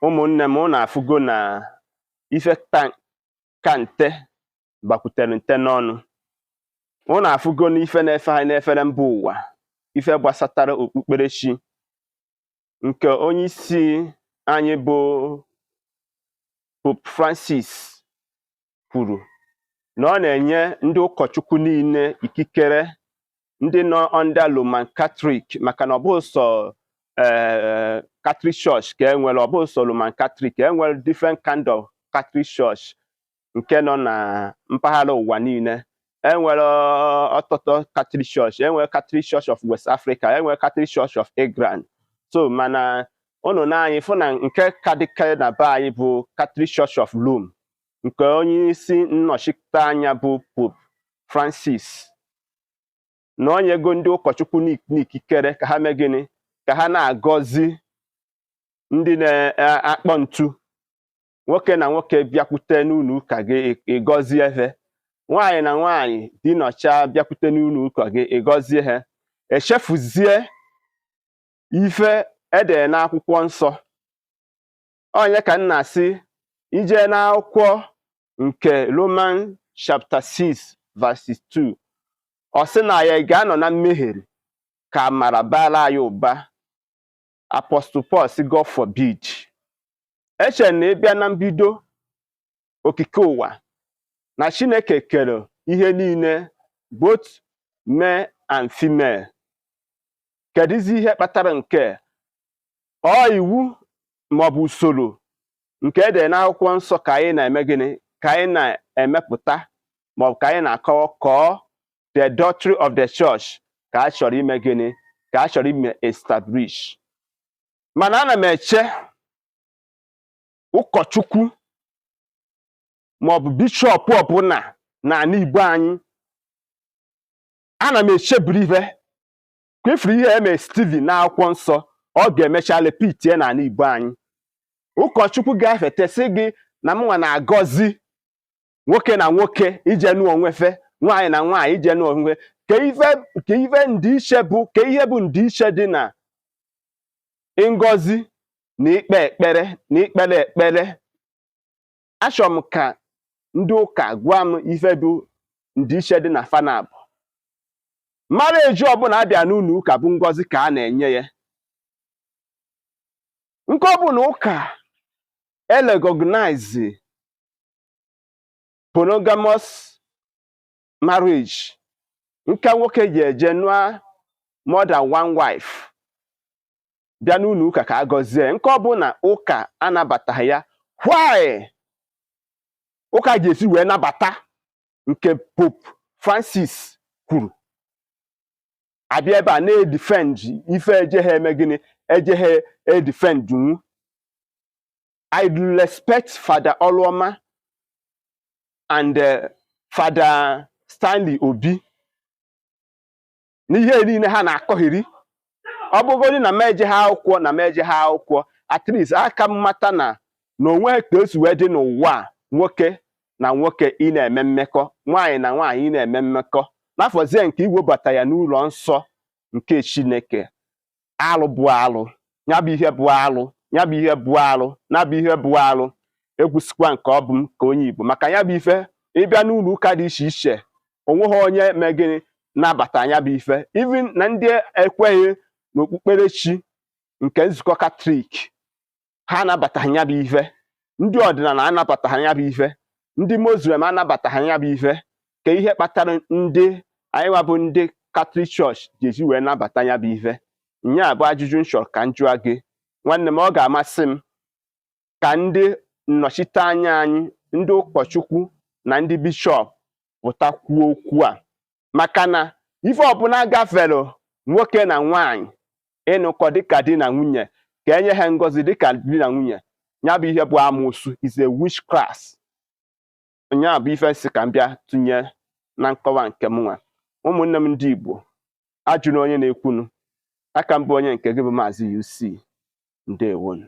Ụmụnne m, unu afụgo na ife ka nte gbakwutere nte n'ọnụ. Unu afụgo na ife na-efe anyị n'efere mba ụwa, ife gbasatara okpukperechi nke onye isi anyị bụ Pope Francis kwuru na ọ na-enye ndị ụkọchukwu niile ikikere, ndị nọ under Roman Catholic, maka na ọ bụ sọ Catholic Church ka e nwere, ọ bụ sọ Roman Catholic, e nwere different kind of Catholic Church nke nọ na mpaghara ụwa niile. Enwere ọtụtụ Catholic Church, enwere Catholic Church of West Africa, enwere Catholic Church of England. So mana unu na-anyị fụ na nke ka dịkarị na be anyị bụ Catholic Church of Rome, nke onye isi nnọchite anya bụ Pope Francis, na o nyego ndị ụkọchukwu n'ikikere ka ha mee gịnị? Ka ha na-agọzi ndị na-akpọ ntu, nwoke na nwoke bịakwute n'ụlọ ụka gị, ịgọzie ha, nwaanyị na nwaanyị dị nọcha bịakwute n'ụlọ ụka gị, ịgọzie ha. Echefuzie ife edere n'akwụkwọ nsọ. Onye ka m na-asị ije n'akwụkwọ nke Roman chapter 6 verses 2, ọ sị na ya ga-anọ na mmehie ka amara bara anyị ụba. Apostle Paul sị, "God forbid." Eche na ịbịa na mbido okike ụwa na Chineke kere ihe niile, both male and female. Kedụzi ihe kpatara nke ọ iwu maọbụ usoro nke edere n'akwụkwọ nsọ ka anyị na-eme gịnị, ka anyị na-emepụta maọbụ ka anyị na-akọwa kọọ the doctrine of the church, ka a chọrọ ime gịnị, ka a chọrọ ime establish? Mana ana m eche ụkọchukwu maọbụ bishọp ọbụla n'ala Igbo anyị, ana m echebiri ihe ka ifuru ihe eme Steven n'akwụkwọ nsọ, ọ ga-emecha repeat ie n'ala Igbo anyị. Ụkọchukwu ga-efete sị gị na mụnwa na-agọzi nwoke na nwoke ije nụọ onwefe, nwaanyị na nwaanyị ije nụọ onwe, ka ife ndịiche bụ, ka ihe bụ ndịiche dị na ngọzi na ikpe ekpere na ikpere ekpere. Achọrọ m ka ndị ụka gwa m ife bụ ndịiche dị na fanabụ. Marriage ọbụla abịa n'ụlọ ụka bụ ngọzi ka a na-enye ya. Nke ọbụla ụka erecognize polygamous marriage, nke nwoke ji eje nụọ more than one wife bịa n'ụlọ ụka ka a gọzie, nke ọbụla ụka anabataghị ya, why ụka ga-esi wee nabata nke Pope Francis kwuru, abịa ebe a na-edefend ife ejeghe eme gịnị, ejeghe edefend nwu? I respect Father Oluoma and Father Stanley Obi n'ihe niile ha na-akọghịrị. Ọ bụgodị na meje ha akwụkwọ, na meje ha akwụkwọ, at least aka m mata na onwe ka esi wee dị n'ụwa a, nwoke na nwoke ị na-eme mmekọ, nwaanyị na nwaanyị ị na-eme mmekọ, n'afọzie nke iwebata ya n'ụlọ nsọ nke Chineke, alụ bụ alụ. Ya bụ ihe bụ alụ, ya bụ ihe bụ alụ, ya bụ ihe bụ alụ. Egwusikwa nke ọ bụ m ka onye Igbo, maka ya bụ ife ịbịa n'ụlọ ụka dị iche iche, onweghị onye mee gịnị nabata ya bụ ife. Even na ndị ekweghị n'okpukperechi nke nzukọ Katọlik, ha anabataghị ya bụ ife. Ndị ọdịnala anabataghị ya bụ ife. Ndị Muslim anabataghị ya bụ ife. Ka ihe kpatara ndị anyị nwa bụ ndị Catholic Church ji esi wee nabata ya bụ ife? Nya bụ ajụjụ m chọrọ ka m jụọ gị, nwanne m. Ọ ga-amasị m ka ndị nnọchiteanya anyị, ndị ụkọchukwu na ndị bishọp, pụta kwuo okwu a, maka na ife ọbụla gafere nwoke na nwaanyị ịnụkọ dịka di na nwunye, ka enye ha ngọzi dịka di na nwunye, ya bụ ihe bụ amoosu, is a witchcraft. Nya bụ ife nsị ka m bịa tụnye na nkọwa nke m nwa. Ụmụnne m ndị Igbo, ajụrụ onye na-ekwunu aka mbụ, onye nke gị bụ Maazị UC. Ndewonu.